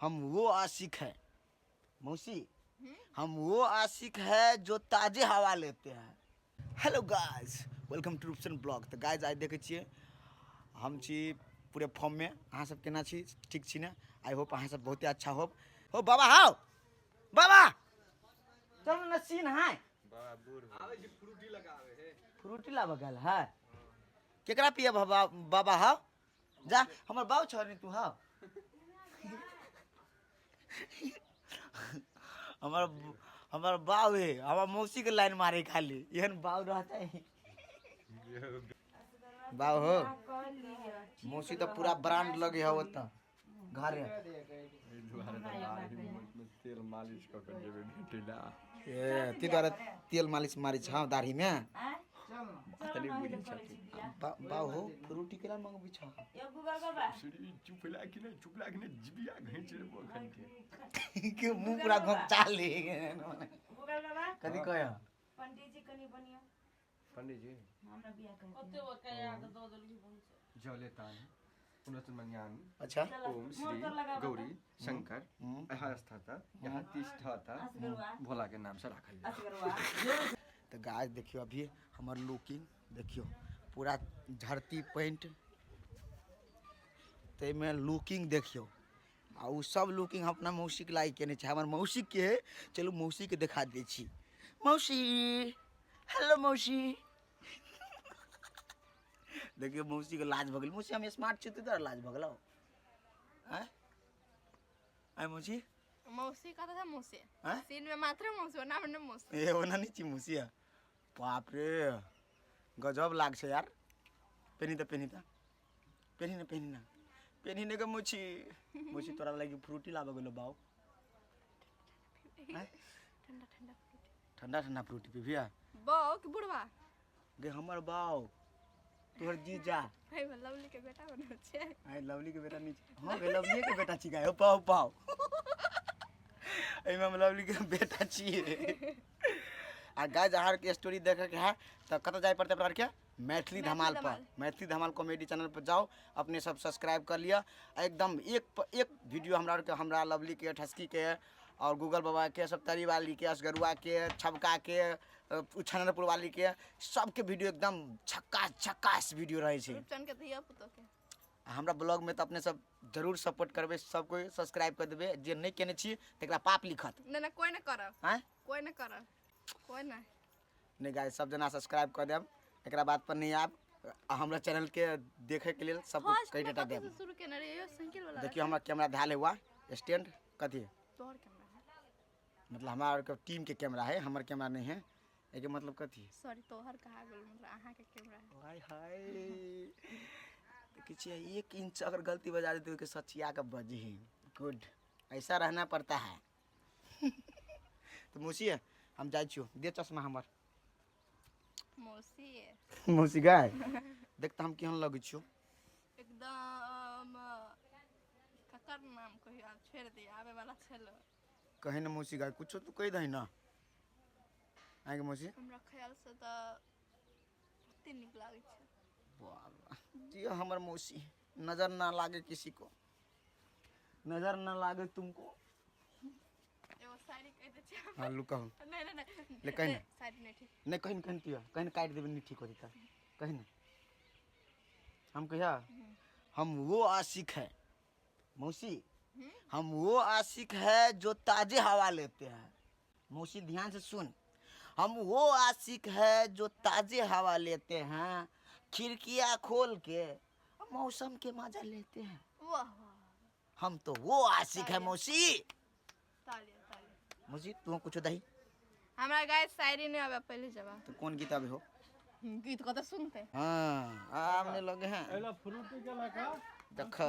हम वो आशिक है मौसी, हम वो आशिक है जो ताजे हवा लेते हैं। Hello guys, welcome to Rupchan blog. तो गाइस आइ देखै छियै हम छी पूरे फॉर्म में। अहाँ सब केना छी? ठीक छी ने? I hope अहाँ सब बहुते अच्छा होब। हो बाबा, हाउ बाबा, चलो न सीन है। फ्रूटी लाबऽ गेल है। केकरा पिए बाबा? बाबा हाउ जा, हमर बाउ छ नि तू हाउ। हमर हमर बाउ है, हमर मौसी के लाइन मारे खाली एहन बाउ रहते। बाउ हो मौसी तो पूरा ब्रांड लगे है ओतऽ घरे। तेल मालिश कऽ के जेबै भेटै। ए ती द्वारा तेल मालिश मारै छ दाढ़ी में। तनी बुझै छथिन। बाउ हो, फ्रूटी केला मंगबी छ? चुपला कि नहि, चुपला कि नहि, जिबिया घींच लेबो एखन के। के मुंह पूरा घोंचा ले। कथी कह? पंडित जी कनि बनियो। पंडित जी। हमरा बियाह कर। जले तान पुनर्मन्यान। अच्छा। ओम श्री गौरी शंकर यहाँ स्थाता यहाँ तिष्ठता भोला के नाम से राखल जाय। तो गाइस देखियो, अभी हमर लुकिंग देखियो, पूरा झरती पेंट ताहिमे लुकिंग देखियो। आ उ सब लुकिंग हम अपना मौसीके लाइक केने छै। हमर मौसीके, चलू मौसीके देखा दै छी। मौसी, हेलो मौसी। देखियो मौसीके लाज भऽ गेल। मौसी, हम स्मार्ट छी तोरा लाज भऽ गेलौ? आँय आँय मौसी। मौसी कता था मौसी? आँय? सीन में मात्र मौसी, ओना में मौसी। ए ओना नहि छी मौसी। बाप रे, गजब लाग छै यार। पेनी तऽ, पेनी तऽ, पेनी ने, पेनी ने, पेनी ने गे मौसी। मौसी, तोरा लागि फ्रूटी लाबऽ गेलो बाउ। आँय? ठंडा ठंडा फ्रूटी। ठंडा ठंडा फ्रूटी पीबिया। बाऊ कि बुढ़वा? गे हमर बाउ, तोहर जीजा। है लवली के बेटा बनल छै। आइ लवली के बेटा नहीं छै। हाँ गे, लवली के बेटा छी गाय। पाओ पाओ, एहिमे हम लवली के बेटा छियै। आ गाइस, अहाँ के स्टोरी देखे के है तऽ कतऽ जाय पड़तै अपना आरके? मैथिली धमाल पर। धमाल। मैथिली धमाल कॉमेडी चैनल पर जाओ, अपने सब सब्सक्राइब कर लिअ। आ एकदम एक प एक वीडियो हमरा आरके, हमरा लवली के, ठसकी के और गूगल बाबा के, सप्तरी वाली के, असगरुआ के, छबका के, उछनरपुर वाली के, सबके वीडियो एकदम छक्का छक्कास वीडियो रहै छै। रूपचंद के धिया पुतो के। आ हमरा ब्लॉग में तऽ अपने सब जरूर सपोर्ट करबै, सब कोइ सब्सक्राइब कर देबै। जे नहि केने छी तकरा पाप लिखत। नहीं नहीं, कोई नहीं करब। आँय? कोई नहीं करब, कोई नहीं। नहीं गाइस, सब जना सब्सक्राइब कर देब, एकरा बात पर नहीं आब। आ हमरा चैनल के देखे के लेल सब फर्स्ट कई में टाटा कथी देब। से शुरू केने रहियै साइकिल वाला? देखियो हमरा कैमरा धैल हुआ स्टैंड कथी? तोहर कैमरा है। मतलब हमारा के टीम के कैमरा है, हमर कैमरा नहीं है। एके मतलब कथी? सॉरी, तोहर कहा गेल, मतलब अहाँ के कैमरा है। हाय हाय, देखै छियै, 1 इंच अगर गलती बजा देते तो सचिया के बजही। गुड, ऐसा रहना पड़ता है। तो मौसी, हम जाइ छियौ, दे चश्मा हमर। मौसी है। मौसी गाय, देख तऽ हम केहन लगै छियौ। एकदम ककर नाम कहियो, आब छोड़ि दिअ, आबे वाला छलो। कहे ने मौसी गाय, कुछो तू कहि दही ना आगे मौसी। हमरा ख्याल से तऽ बहुते नीक लागै छै। वाह, जी हमर मौसी, नजर ना लागे किसी को, नजर ना लागे तुमको। एगो शायरी कहि दै छियै। हाँ, लू कहू। नहीं नहीं नहीं। ले कहि ने। शायरी नहीं ठीक। नहीं, कहीं कहीं तू कहीं काटि देबै, नहीं ठीक हो जेतै। कहीं ना हम कहिया। हम वो आशिक है मौसी, हम वो आशिक है जो ताजे हवा लेते हैं। मौसी, ध्यान से सुन। हम वो आशिक है जो ताजे हवा लेते हैं, खिड़कियाँ खोल के मौसम के मजा लेते हैं। वाह वाह! हम तो वो आशिक है मौसी। तालियां, तालियां। मौसी, तू कुछ दही। हमरा गाय शायरी नहीं आवे, पहले जवाब। तो कौन गीत आबे हो? गीत कतऽ सुनते? हाँ, आमने लगे हैं। फ्रूटी के लगा। देखा।